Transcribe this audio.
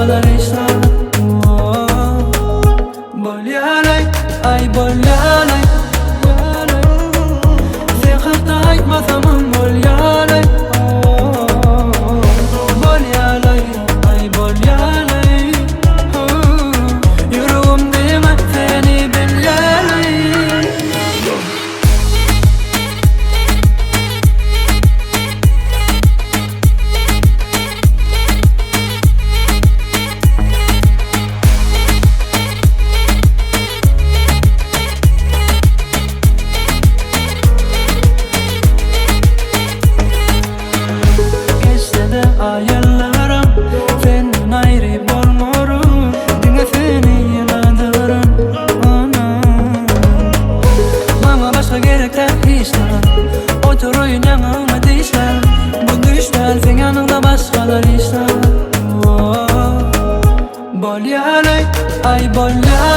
başgalar işler. Bolýalaý, aý bolýalaý. Sen hakda aýtmasamam bolýalaý. Bolýalaý, aý bolýalaý. Ýüregim diňe seni bilýäleý. Geçse-de aýyllaram, senden aýry bolmaryn, Diňe seni ýyladyryn, Maňa başga gerek däl hiç zat, Oturaýyn ýaňagyňa dişläp, Bu düýş däl, seň ýanyňda başgalar işlär. Bolýalaý, aý bolýalaý.